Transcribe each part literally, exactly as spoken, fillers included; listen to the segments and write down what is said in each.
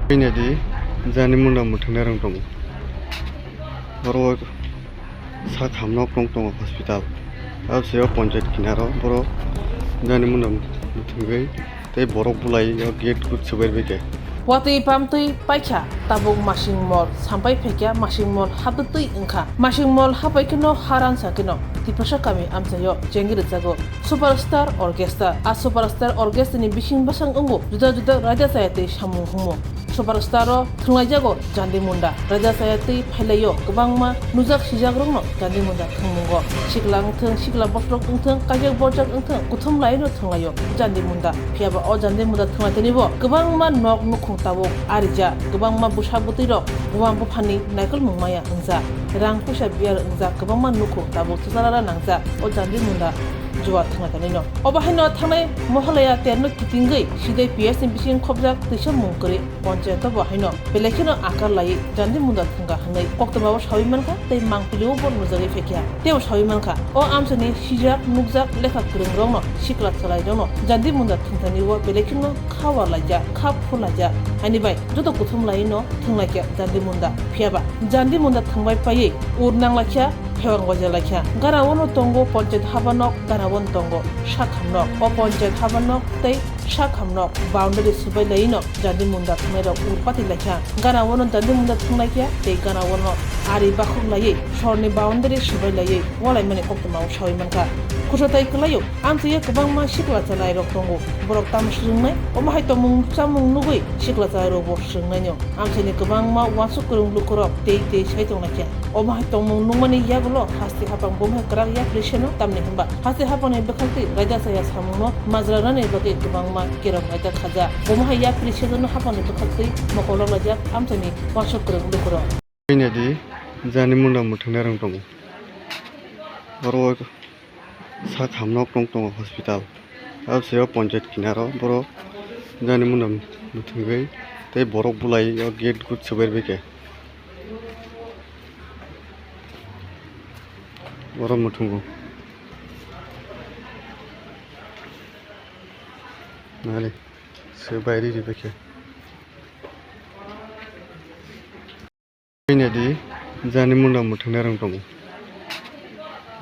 Phainadi jani munda mwthangnairok tongo. Oro sak hamnok tong tongo hospital. Abo se o ponchayat kinaro borok jani munda mwthangwi tei borok bulai o gate kut swbai rwbaikha. Watwi pamtwi paikha tabuk masing mol sampai phaikha masing mol habwtwi wngkha. Masing mol habai kheno haran sa kheno Tiprasa kami amchaio chengwi rwjago. Superstar Orchestra. A Superstar Orchestra ni bising bwsang wngo juda juda raida chaya tei samung humo. Superstar o thwnglaijago Jandi Munda. Raida chaya tei phailaio kwbangma nujak sijakrokno Jandi Munda thwngmungo. Sikla wngthwng, sikla bosorok wngthwng, kaiyak borjak wngthwng, kuthum laino thwnglaio Jandi Munda. Phiyaba o Jandi Munda thwnglaitanibo kwbangma nok nukhung tabuk arijak, kwbangma bwsa bwtwirok buma buphani naikolmung maya wngjak. Rang puisa biyar wngjak kwbangma nukhung tabuk chwcharara nangjak o Jandi Munda jua thwnglaitanaino. Obo haino thangnai Mohalaya terno kitingwi sidai P S ni bising khobjak twisa mung kwrwi ponchayato bo haino belai kheno akar laiwi Jandi Munda thwngkha hwnwi koktwmao sawi mankha tei mangpilio bo nujagwi phaikha. Teibo sawi mankha, o amchaini sijak nukjak lekha kwrwngrokno sikla chwlairokno Jandi Munda thwngthani o belai kheno kha warlaijak, kha phurlaijak. Haini bai joto kuthum laino thwnglaikha Jandi Munda. Phiyaba Jandi Munda thwngbai paiwi ur nanglaikha, phewang baja laikha. Gana wano tongo ponchayat habanok, gana wano tongo sakhamnok. O ponchayat habanok tei sakhamnok boundary swbai laino Jandi Munda thwngnairok ur pati laikha. Gana wano Jandi Munda thwnglaikha tei gana wano ari bakhuk laiwi sorni boundary swbai laiwi walaimani koktwmao sawi mankha. Khusa tai kwlaio, amchaio kwbangma sikla chalairok tongo. Borok tamo swrwngnai, omo hai tongmung chamung nugwi sikla chalairokbo swrwngnaino. Amchaini kwbangma uansuk kwrwng lukurok tei tei sai tonglaikha. Omo hai tongmung nukmani yagulo haste hapang bumhai kwrak yapri seno, tamni hwnba haste hapangni bwkhaktwi raida chaya samungno majra rwnani bagwi kwbangma kerong raida khaja. Bumhai yapri sejano hapangni bwkhaktwi mokol rok laijak amchaini uansuk kwrwng lukurok. Phainadi jani munda mwthangnairok tongo. Oro sak hamnok tong tongo hospital. Abo se o ponchayat kinaro borok jani munda mwthangwi tei borok bulai o gate kut swbai rwbaikha. Oro mwthungo. Nari, se bairi rwbaikha. Phainadi jani munda mwthangnairok tongo.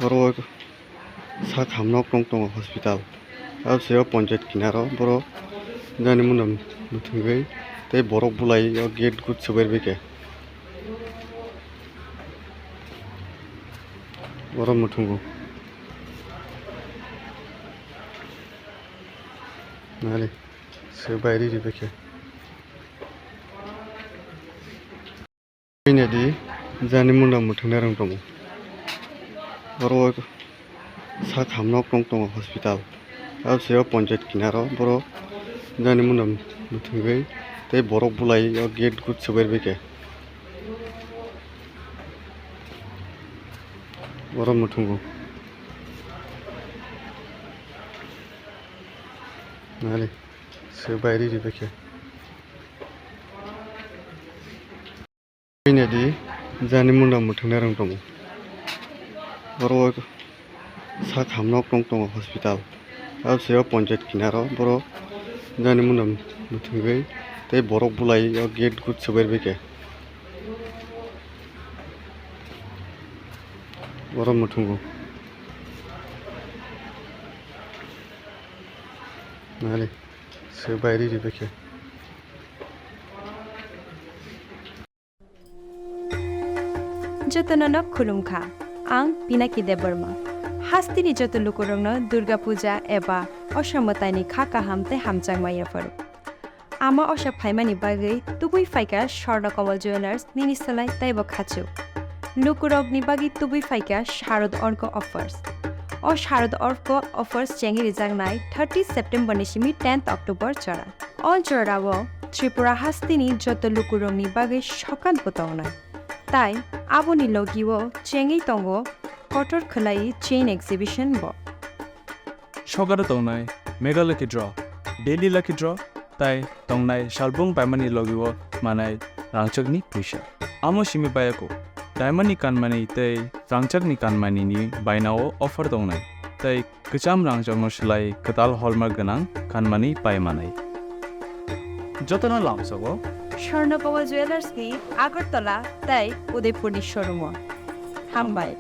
Oro sak hamnok tong tongo hospital. Abo se o ponchayat kinaro borok jani munda mwthangwi tei borok bulai o gate kut swbai rwbaikha. Oro mwthungo. Nari, se bairi rwbaikha. Phainadi jani munda mwthangnairok tongo. Oro sak hamnok tong tongo hospital. Abo se o ponchayat kinaro borok jani munda mwthangwi tei borok bulai o gate kut swbai rwbaikha. Oro mwthungo. Nari, se bairi rwbaikha. Phainadi jani munda mwthangnairok tongo. Oro sak hamnok tong tongo hospital. Abo se o ponchayat kinaro borok jani munda mwthangwi tei borok bulai o gate kut swbai rwbaikha. Oro mwthungo. Nari, se bairi rwbaikha. Jotono no khulumkha. Ang Pinaki Debbarma. Hasteni joto lukurokno Durga Puja eba Osa mwtaini kha kaham tei hamjakma yapharo. Ama Osa phaimani bagwi tubui phaikha Swarna Kamal Jewellers nini slai teibo khachuk. Lukurokni bagwi tubui phaikha Sharad Orko offers. O Sharad Orko offers chengwi rijaknai thirty September ni simi tenth October jora. O jorao Tripura hasteni joto lukurokni bagwi sokat bo tongnai. Tai aboni logio chengwi tongo kotor khwlai chain exhibition bo. Sokaro tongnai Mega Lucky Draw, Daily Lucky Draw, tai tongnai salbung paimani logio manai rangchakni puisa. Amo simi bayako, diamond ni kanmani tei rangchakni kanmani ni bainao offer tongnai, tai kwcham rangchakno slai kwtal hallmark gwnang kanmani pai manai. Jotono lamsogo Swarnakoma Jewellers ni Agartala tei Udaipur ni showroom o. Hambai.